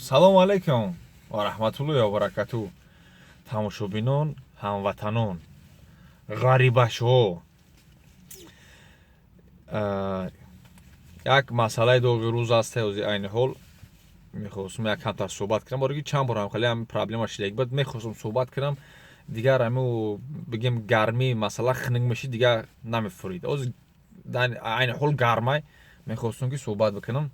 Салому алайкум ва раҳматуллоҳи ва баракату. Тамошобинон, ҳамватанон, ғарибашҳо. Як масъалаи доғи рӯз аст ҳози айни ҳол. Мехостум як камтар суҳбат кунам, бораки чанд бор ҳам хеле ҳами проблема шидаги буд, мехостум суҳбат кунам, дигар ҳаму бигем, гармии масъала хунук мешид, дигар намефурид. Ҳозир айни ҳол гармай, мехостум, ки суҳбат бикунам.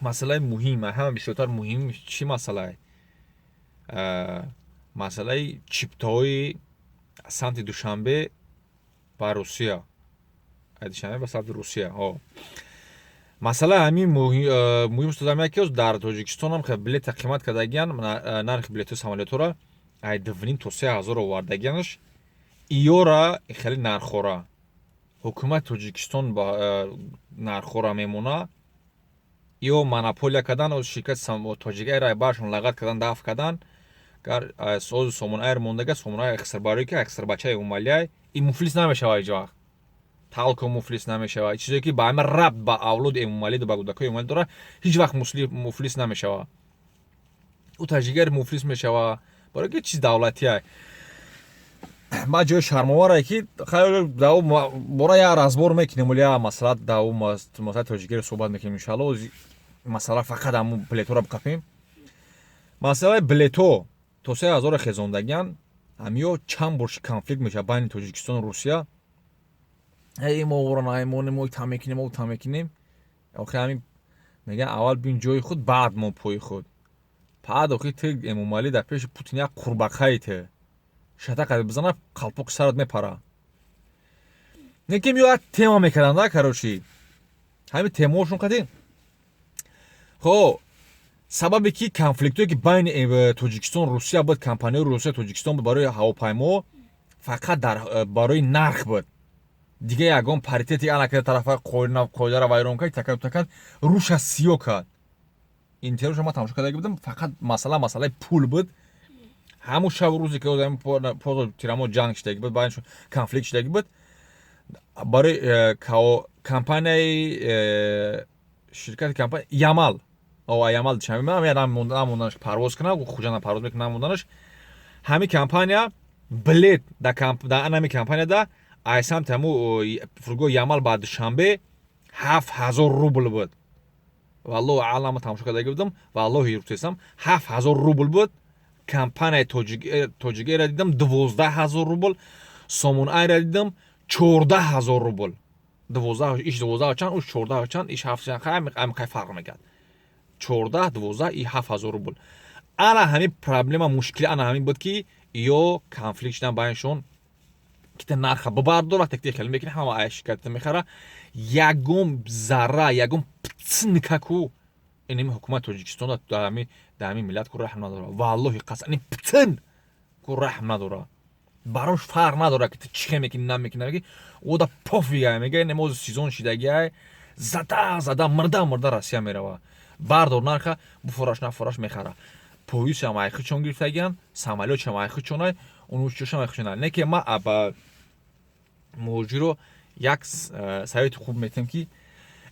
Масъалаи муҳим, ҳама бисёртар муҳим чӣ масъалае? Масъалаи чиптаҳои самти Душанбе ба Русия, Душанбе ба самти Русия. Масъалаи ҳамин муҳим шудам, яке дар Тоҷикистонам билета қимат кардагиян, нархи билетҳои самолётҳоро ай 2,5 то 3 ҳазор овардагиянаш. Иёра хеле нархҳора ҳукумати Тоҷикистон нархҳора мемона ё монополия кардан. Ширкати Тоҷик Эйр баршон лағат кардан, дафт кардан. Сози Сомон Айр мондага, Сомон Айр хисрбарое ки хисрбачаи Эмомалиай и муфлис намешава, ҳеҷ вақт талко муфлис намешава. Чизе ки ба ҳама рабт ба авлоди Эмомалӣ, ба кӯдакҳои Эмомалӣ дорад, ҳеҷ вақт муфлис намешава. Ӯ Тоҷик Эйр муфлис мешава, барои ки чиз давлатиай. Ба ҷои шармоварае, ки бора як разбор мекунем, вале як масъала дар масъалаи Тоҷик Эйр суҳбат мекунем, иншаалло. Масъала фақат ҳамун билетҳоро биқапем. Масъалаи билетҳо то 3 ҳазора хезондагиан. Ҳамиё чанд бор конфликт мешавад байни Тоҷикистону Русия. Эй, мо мо та мекунем, мо та мекунем. Охи ҳамин мегӯян: аввал бин ҷои худ, баъд мо пои худ. Баъд охи ту, Эмомалӣ, дар пеши Путин як қурбақаи, ту шатақа бизана, қалпоқи сарат мепара. Неким ё як тема мекарданд да, короче, ҳамин темаошон қади. Хоб, сабабе ки конфликтое ки байни Тоҷикистон, Русия буд, компанияи Русия, Тоҷикистон буд барои ҳавопаймо, фақат дар барои нарх буд. Дига ягон паритети анака тарафа қоидаро вайрон кард, такад такад руша сиё кард. Интервюша ман тамошо карда будам. Фақат масъала масъалаи пул буд. Ҳамун шабу рӯзе ки позо тирамо ҷанг шидаги буд, байнашон конфликт шидаги буд барои компанияи ширкати компания Ямал, Ямал намонданаш парвоз кунад, Хуҷанда парвоз мекунад, намонданаш. Ҳамин компания билет дар анами компанияда ай самти ҳаму фурудгоҳи Ямал ба Душанбе 7000 рубл буд. Валлоҳу аълам, тамошо кардаги будам, валлоҳи рутесам, 7000 рубл буд. Компанияи Тоҷик Эйра дидам 12 000 рубл, Сомон Айра дидам 14 000 рубл. Дувоздаҳ иш дувоздаҳ чанд, уш чордаҳ чанд, иш ҳафт чанд, ҳамин фарқ мекард: 14, 12 и 7000 рубл. Ана ҳамин проблема, мушкили ана ҳамин буд, ки ё конфликт шудан байнашон, ки та нарха бибардор. Вақте ки хеле мекунӣ, ҳама ай ширкатта мехара. Ягон зарра, ягон птсникаку инами ҳукумати Тоҷикистон дар ҳамин миллат ку раҳм надора. Валлоҳи қасам, ин птин ку раҳм надора. Барош фарқ надора, ки ту чӣ хел мекунӣ, намекунӣ, ода пофиг а. Мега, ин мози сезон шидагиай, зада зада, мирда мирда Россия мерава. Бардор нарха, буфураш, нафураш, мехара. Поясам айхичон гирифтагиян, самолётшам айхичонай, унучошам айхичонай. Не ки ма ба муҳоҷиро як совети хуб метиҳам, ки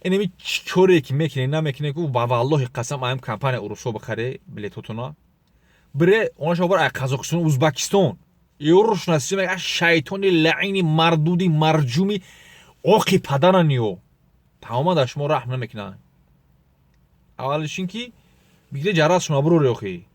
инами коре ки мекунӣ, намекунӣ ку, ба валлоҳи қасам, аям компания урусо бихаре билетотуна, бире онаша бар ай Қазоқистон, Узбакистон. Ёрушна шайтони лаини мардуди марҷуми оқи падаран, ё тамоман дар шумо раҳм намекунанд. Аввалиш ин ки бигире ҷарасшона буроре. Охи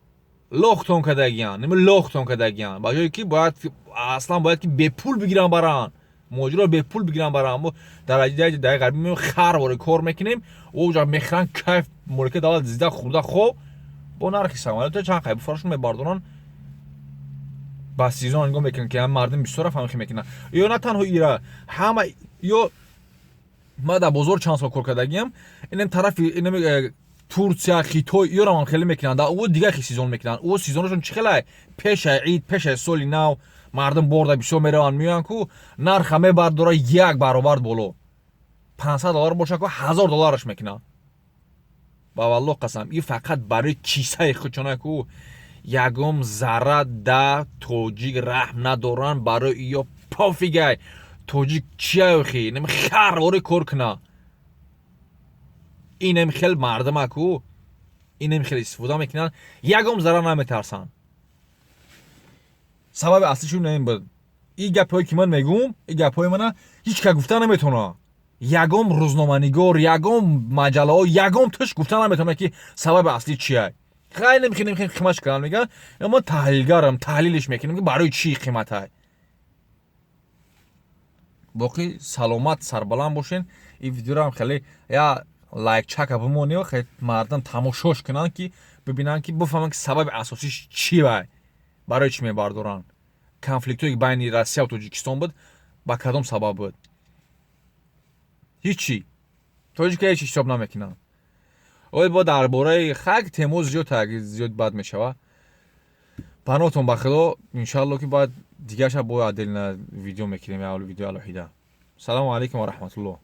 лохтон кардагиян, ними лохтон кардагиян. Ба ҷое ки бояд, аслан бояд ки бепул бигиран баранд, муҳоҷиро бепул бигиран баранд. Мо дар даи ғарбӣ меоем, хар воре кор мекунем, оҷа мехӯранд, кайф, молика давлат зида, хӯрда, хоб бо нархи самолёта чанд қай буфарашон мебардоранд. Ба сезон нигоҳ мекунанд, ки мардум бисёр фаҳмихи мекунанд. Ё на танҳо ира, ҳама. Ё ма дар бозор чанд сол кор кардагиам, инам тарафи инам Турсия, Хитой, ёрам хеле мекунанд. Ӯ дигар хи сезон мекунанд. Ӯ сезонашон чӣ хелай? Пешаи ид, пешаи соли нав мардум борда бисёр мераванд, меоянд ку, нарха мебардора як баробар боло. 500 доллар боша ку, 1000 доллараш мекунанд. Ба валлоҳ қасам, и фақат барои кисаи худшона ку, ягон зарра да тоҷик раҳм надоранд. Барои ё пофиг ай тоҷик чия, охи нами хар ори кор куна. Инам хел мардума ку. Инем хеле истифода мекунанд, ягон зарар наметарсанд. Сабаби аслишон ин буд. Ин гапҳое ки ман мегӯм, ин гапҳои мана ҳеҷ кас гуфта наметавонад. Ягон рӯзноманигор, ягон маҷаллаҳо, ягон туш гуфта наметавонад, ки сабаби аслӣ чия. Хеле хеле хеле қиматш карданд, мегӯянд. Ман таҳлилгарам, таҳлилш мекунем, ки барои чӣ қиматай. Боқӣ саломат, сарбаланд бошен. Ин видеоро хеле я лайкчака бимонед, хеле мардум тамошош кунанд, ки бибинанд, ки бифаҳманд, ки сабаби асосиш чӣ вай, барои чӣ мебардоранд. Конфликтҳое ки байни Россияву Тоҷикистон буд, ба кадом сабаб буд? Ҳичи тоҷика ҳеч ҳисоб намекунанд. Ой, бо дар бораи хак темо зиёд зиёд бад мешавад. Паноҳтон ба Худо. Иншаалло, ки баъд дигарша бо отдельно видео мекунем, видео алоҳида. Салому алайкум ва раҳматуллоҳ.